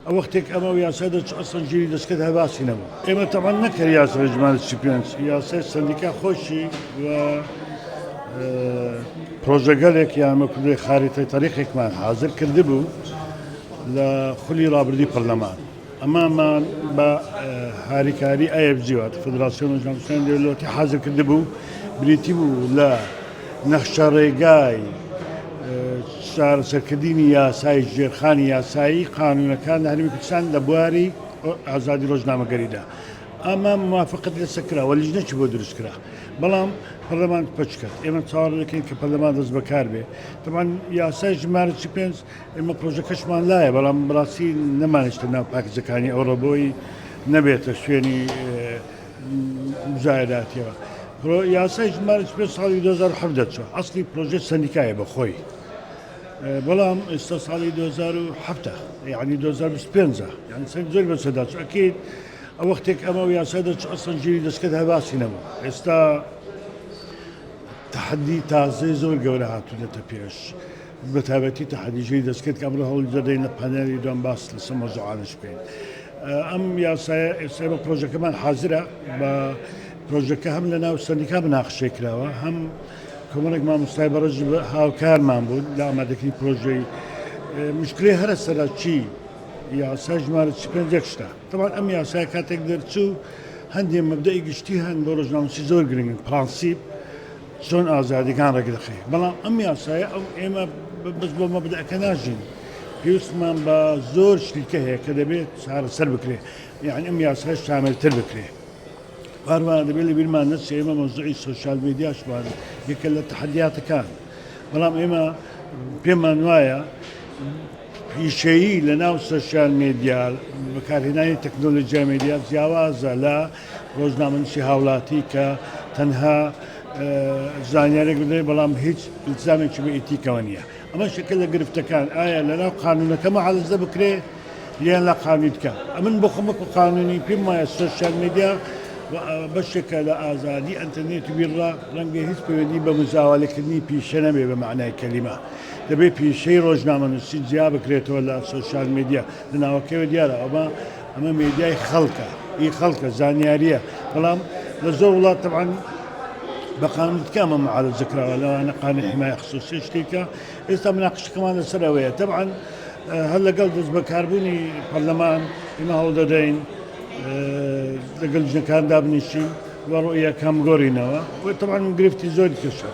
ئەو وەختێک ئەمە و یاسا دەرچوو ئەسڵەن ژیری دەستکرد هەر باسی نەبوو. ئێمە تەبعەن نەک هەر یاسای ژمارە 35، یاسای سەندیکا خۆشی و پرۆژەگەلێک یان وەکو بڵێی خاریتەی تەریقێکمان حازر کردبوو لە خولی ڕابردووی پەرلەمان. ئەمەمان بە هاریکاری IFG واتە فدراسیۆن ڕۆژنامەنووسانی دەوڵەتی حازر کردبوو، بریتی بوو لە نەخشەڕێگای چارەسەرکردنی یاسای ژێرخانی یاسایی قانونەکان لە هەرێمی کوردستان لە بواری ئازادی ڕۆژنامەگەریدا. ئەمە موافقەت لەسەر کرا و لیژنەکی بۆ دروست کرا، بەڵام پەرلەمان پەچ کەت. ئێمە چاوەڕێ دەکەین کە پەرلەمان دەست بەکار بێ. تەبعەن یاسای ژمارە 45 ئێمە پرۆژەکەشمان لایە، بەڵام بەڕاستی نەمانێشتە ناو پاکجەکانی ئەوڕۆ بۆی نەبێتە شوێنی مزایداتیەوە. یاسای ژمارە 45 ساڵی 2007 دەرچووە، ئەسڵی پرۆژەی سەندیکایە بە خۆی، بەڵام ئێستا ساڵی 2007 یعنی 2025 یعنی سەر زۆر بەسەدا چوو. ئەکید ئەو وەختێک ئەمە و یاسا دەرچوو ئەسڵەن ژیری دەستکرد هەر باسی نەبوو. ئێستا تەحەدی تازەی زۆر گەورە هاتوونەتە پێش، بە تایبەتی تەحەدی ژیری دەستکرد کە ئەمڕۆ هەوڵ دەدەین لە پانێلی دووەم باس لەسەر مەوزوعانەش بکەین. ئەم یاسایە ئێستا ئێمە پرۆژەکەمان حازرە، بە پرۆژەکە هەم لە ناو سەندیکا مناقشەی کراوە، هەم کۆمەڵێک مامۆستای بەڕێز هاوکارمان بوون لە ئامادەکردنی پرۆژەی. مشکلەی هەرە سەرەکی یاسای ژمارە 45 یەک شتە. تەبعەن ئەم یاسایە کاتێک دەرچوو هەندێک مەبدەئی گشتی هەن بۆ ڕۆژنامەنووسی زۆر گرنگن، پرانسیپ چۆن ئازادیەکان ڕێکدەخەی، بەڵام ئەم یاسایە ئەو ئێمە بەس بۆ مەبدەئەکە ناژین، پێویستمان بە زۆر شتیکە هەیە کە دەبێت چارەسەر بکرێت، یعنی ئەم یاسایە شاملتر بکرێت. هەروەها دەبێت لەبیرمان نەچێت ئێمە مەوزوعی سۆشیال میدیاشمان یەکە لە تەحەدیاتەکان، بەڵام ئێمە پێمان وایە پیشەیی لە ناو سۆشیال میدیا بەکارهێنانی تەکنۆلۆژیای میدیا جیاوازە لە ڕۆژنامەنووسی هاوڵاتی کە تەنها زانیارێک بدەێت بەڵام هیچ ئیلتزامێکی بە ئیتیکەوە نییە. ئەمە شتێکە لە گرفتەکان، ئایا لە ناو قانونەکە معالجە بکرێ یان لە قانونی دیکە؟ ئەمن بۆ خۆم وەکو قانونی پێم وایە سۆشیال میدیا بەشێکە لە ئازادی ئەنتەرنێت و بیرڕا، ڕەنگە هیچ پەیوەندی بە مزاوالەکردنی پیشە نەبێ بە مەعنای کەلیمە. دەبێت پیشەی ڕۆژنامەنووسی جیا بکرێتەوە لە سۆشیال میدیا، لە ناوەکەیەوە دیارە ئەمە ئەمە میدیای خەڵکە، ئی خەڵکە، زانیارییە، بەڵام لە زۆر وڵات تەبعەن بە قانون دیکە ئەمە معالەجە کراوە، لەوانە قانونی حمایە خصوصی شتێکە ئێستا مناقشەکەمان لەسەر ئەوەیە. تەبعەن هەر لەگەڵ دەستبەکاربوونی پەرلەمان ئێمە هەوڵ دەدەین لەگەڵ لیژنەکان دابنیشین و ڕوئیەکان بگۆڕینەوە و تەبعەن گرفتی زۆری کێشە.